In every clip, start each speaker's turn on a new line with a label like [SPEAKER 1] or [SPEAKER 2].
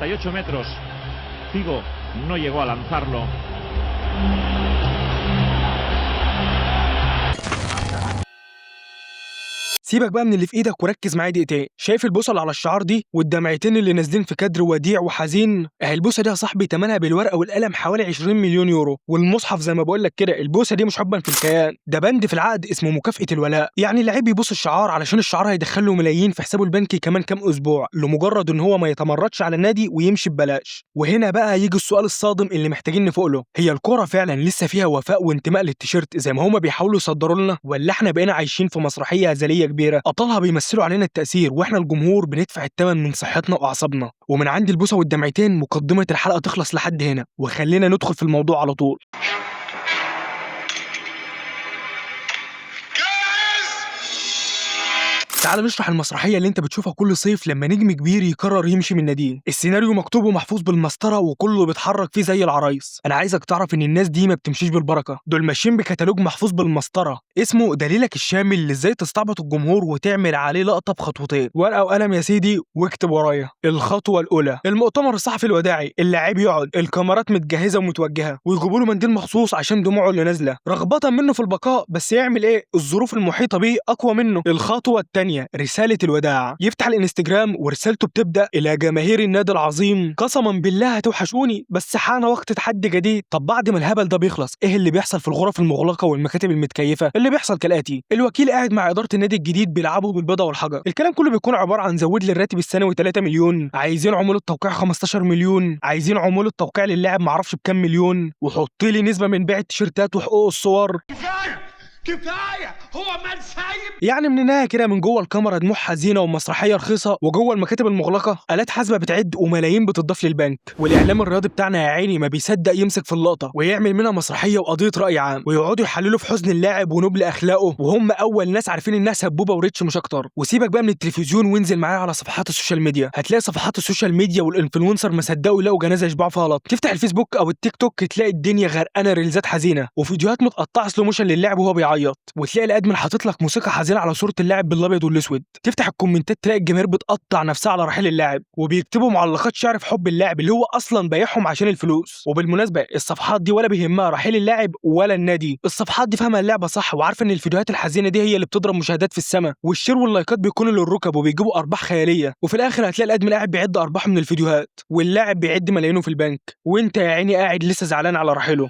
[SPEAKER 1] 38 metros. Figo no llegó a lanzarlo.
[SPEAKER 2] سيبك بقى من اللي في ايدك وركز معايا دقيقتين. شايف البوصه اللي على الشعار دي والدمعتين اللي نازلين في كادر وديع وحزين؟ اهي البوسه دي يا صاحبي ثمنها بالورقة والقلم حوالي 20 مليون يورو. والمصحف زي ما بقول لك كده، البوسه دي مش حبا في الكيان، ده بند في العقد اسمه مكافاة الولاء. يعني اللعيب يبوس الشعار علشان الشعار هيدخل له ملايين في حسابه البنكي كمان كام اسبوع، لمجرد ان هو ما يتمردش على النادي ويمشي ببلاش. وهنا بقى يجي السؤال الصادم اللي محتاجين نفوق له: هي الكورة فعلا لسه فيها وفاء وانتماء للتيشيرت زي ما هما بيحاولوا يصدروا لنا، ولا احنا بقينا عايشين في مسرحية هزلية كبيرة ابطالها بيمثلوا علينا التأثير واحنا الجمهور بندفع الثمن من صحتنا واعصابنا؟ ومن عند البوسه والدمعتين مقدمه الحلقة تخلص لحد هنا، وخلينا ندخل في الموضوع على طول. تعال نشرح المسرحية اللي انت بتشوفها كل صيف لما نجم كبير يقرر يمشي من ناديه. السيناريو مكتوب ومحفوظ بالمسطره وكله بيتحرك فيه زي العرايس. انا عايزك تعرف ان الناس دي ما بتمشيش بالبركة، دول ماشيين بكتالوج محفوظ بالمسطره اسمه دليلك الشامل لازاي تستعبط الجمهور وتعمل عليه لقطة بخطوتين. ورقة وقلم يا سيدي واكتب ورايا. الخطوة الاولى: المؤتمر الصحفي الوداعي. اللاعب يقعد، الكاميرات متجهزه ومتوجهه، ويجيبوا له منديل مخصوص عشان دموعه اللي نازله رغبة منه في البقاء، بس يعمل ايه؟ الظروف المحيطة بيه اقوى منه. الخطوة الثانية: رسالة الوداع. يفتح الانستجرام ورسالته بتبدأ: إلى جماهير النادي العظيم، قسما بالله هتوحشوني، بس حان وقت تحدي جديد. طب بعد ما الهبل ده بيخلص، ايه اللي بيحصل في الغرف المغلقة والمكاتب المتكيفة؟ اللي بيحصل كالآتي: الوكيل قاعد مع إدارة النادي الجديد بيلعبوا بالبيضة والحجر. الكلام كله بيكون عبارة عن زود لي الراتب السنوي 3 مليون، عايزين عمولة توقيع 15 مليون، عايزين عمولة توقيع للاعب معرفش بكام مليون، وحط لي نسبة من بيع التيشيرتات وحقوق الصور.
[SPEAKER 3] كفاية هو من سايب.
[SPEAKER 2] يعني من النهاية كده، من جوه الكاميرا دموع حزينة ومسرحيه رخيصة، وجوه المكاتب المغلقة الات حاسبه بتعد وملايين بتضاف للبنك. والاعلام الرياضي بتاعنا يا عيني ما بيصدق يمسك في اللقطة ويعمل منها مسرحية وقضية راي عام، ويقعدوا يحللوا في حزن اللاعب ونبل اخلاقه، وهم اول ناس عارفين انها سبوبه و reach مش اكتر. وسيبك بقى من التلفزيون وانزل معايا على صفحات ال social media، هتلاقي صفحات ال social media وال influencer ما صدقوا يلاقوا جنازه يشبعوا فيها لط. تفتح الفيسبوك او التيك توك تلاقي الدنيا غرقانة ريلزات حزينة وفيديوهات متقطعه slow motion للاعب وهو بيعيط، وتلاقي ال admin حاطط لك موسيقى حزينة على صوره اللاعب بالابيض والاسود. تفتح الكومنتات تلاقي الجماهير بتقطع نفسها على رحيل اللاعب، وبيكتبوا معلقات شعر في حب اللاعب اللي هو اصلا بايعهم عشان الفلوس. وبالمناسبة الصفحات دي ولا بيهمها رحيل اللاعب ولا النادي، الصفحات دي فاهمه اللعبة صح وعارفه ان الفيديوهات الحزينة دي هي اللي بتضرب مشاهدات في السماء، وال share واللايكات بيكونوا للركب وبيجيبوا ارباح خيالية. وفي الاخر هتلاقي ال admin قاعد بيعد ارباحه من الفيديوهات، واللاعب بيعد ملايينه في البنك، وانت يا عيني قاعد لسه زعلان على رحيله.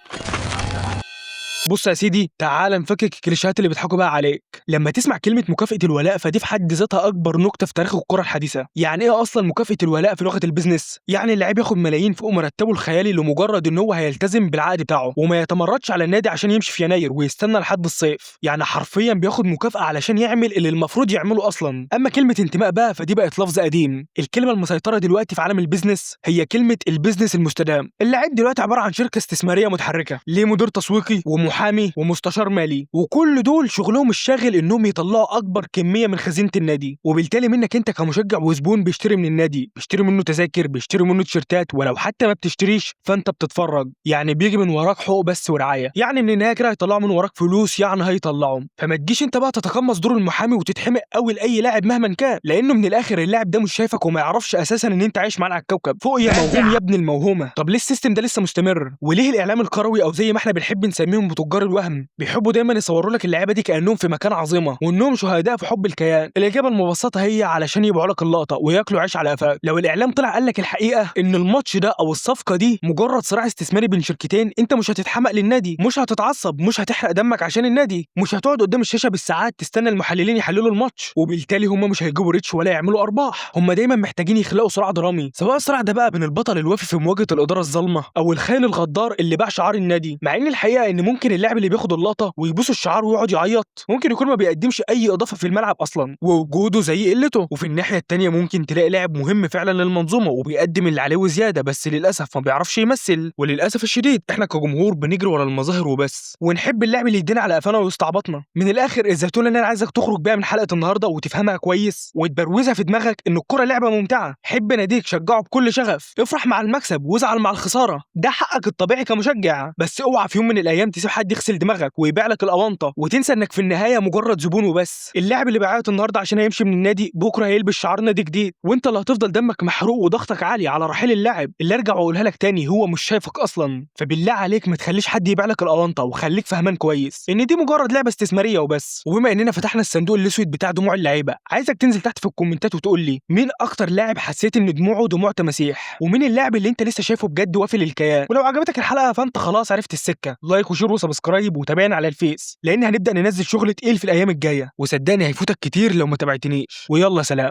[SPEAKER 2] بص يا سيدي، تعال نفكك الكليشيهات اللي بيضحكوا بقى عليك. لما تسمع كلمة مكافاة الولاء فدي في حد ذاتها اكبر نكتة في تاريخ الكره الحديثة. يعني ايه اصلا مكافاة الولاء في لغة ال business؟ يعني اللاعب ياخد ملايين فوق مرتبه الخيالي لمجرد ان هو هيلتزم بالعقد بتاعه وما يتمردش على النادي عشان يمشي في يناير ويستنى لحد الصيف. يعني حرفيا بياخد مكافاة علشان يعمل اللي المفروض يعمله اصلا. اما كلمة انتماء بقى فدي بقت لفظ قديم. الكلمة المسيطرة دلوقتي في عالم ال business هي كلمة ال business المستدام. اللاعب دلوقتي عبارة عن شركة استثمارية متحركة، ليه مدير تسويقي ومحامي ومستشار مالي، وكل دول شغلهم الشاغل انهم يطلعوا اكبر كمية من خزينة النادي. وبالتالي منك انت كمشجع وزبون بيشتري من النادي، بيشتري منه تذاكر، بيشتري منه تيشيرتات، ولو حتى ما بتشتريش فانت بتتفرج. يعني بيجي من وراك حقوق بس ورعاية، يعني من النهاية كده هيطلعوا من وراك فلوس، يعني هيطلعوا. فما تجيش انت بقى تتقمص دور المحامي وتتحمق قوي لاي لاعب مهما كان، لانه من الاخر اللاعب ده مش شايفك وما يعرفش اساسا ان انت عايش معاه على الكوكب. فوق يا موهوم يا ابن الموهومه. طب ليه ال system ده لسه مستمر؟ وليه الاعلام الكروي او زي ما احنا بنحب نسميهم بتجار الوهم بيحبوا دايما يصوروا لك اللعيبة دي كانهم في مكان عظيمة وانهم شهداء في حب الكيان؟ الاجابة المبسطه هي علشان يبيعوا لك اللقطة وياكلوا عيش على قفاك. لو الاعلام طلع قال لك الحقيقة ان الماتش ده او الصفقة دي مجرد صراع استثماري بين شركتين، انت مش هتتحمق للنادي، مش هتتعصب، مش هتحرق دمك عشان النادي، مش هتقعد قدام الشاشة بالساعات تستنى المحللين يحللوا الماتش، وبالتالي هم مش هيجيبوا reach ولا يعملوا ارباح. هم دايما محتاجين يخلقوا صراع درامي، سواء الصراع ده بقى بين البطل الوافي في مواجهة الادارة الظالمة او الخاين الغدار اللي باع شعار النادي. مع ان الحقيقة ان ممكن اللاعب اللي بياخد اللقطة ويبوس الشعار ويقعد يعيط ممكن يكون ما بيقدمش اي اضافه في الملعب اصلا، ووجوده زي قلته. وفي الناحية الثانية ممكن تلاقي لاعب مهم فعلا للمنظومة وبيقدم اللي عليه وزيادة، بس للاسف ما بيعرفش يمثل. وللاسف الشديد احنا كجمهور بنجري ورا المظاهر وبس، ونحب اللاعب اللي يدينا على قفانا ويستعبطنا. من الاخر الزيتونه اللي انا عايزك تخرج بيها من حلقة النهارده وتفهمها كويس وتبروزها في دماغك ان الكره لعبه ممتعة. حب ناديك، شجعه بكل شغف، افرح مع المكسب وازعل مع الخسارة، ده حقك الطبيعي كمشجع. بس اوعى في يوم من الايام تسيب حد حد يغسل دماغك ويبيع لك الاونطه وتنسى انك في النهاية مجرد زبون وبس. اللاعب اللي بيعيط النهارده عشان هيمشي من النادي بكره هيلبس شعار نادي جديد، وانت اللي هتفضل دمك محروق وضغطك عالي على رحيل اللاعب اللي ارجع واقولها لك تاني هو مش شايفك اصلا. فبالله عليك ما تخليش حد يبيع لك الاونطه، وخليك فهمان كويس ان دي مجرد لعبه استثمارية وبس. وبما اننا فتحنا الصندوق الاسود بتاع دموع اللعيبة، عايزك تنزل تحت في الكومنتات وتقول لي مين اكتر لاعب حسيت ان دموعه دموع تماسيح، ومين اللاعب اللي انت لسه شايفه بجد وافي للكيان. ولو عجبتك الحلقة فانت خلاص عرفت السكة، like و share و subscribe وتابعنا على الفيس، لان هنبدا ننزل شغل تقيل في الايام الجاية، وصدقني هيفوتك كتير لو ما تابعتنيش. ويلا سلام.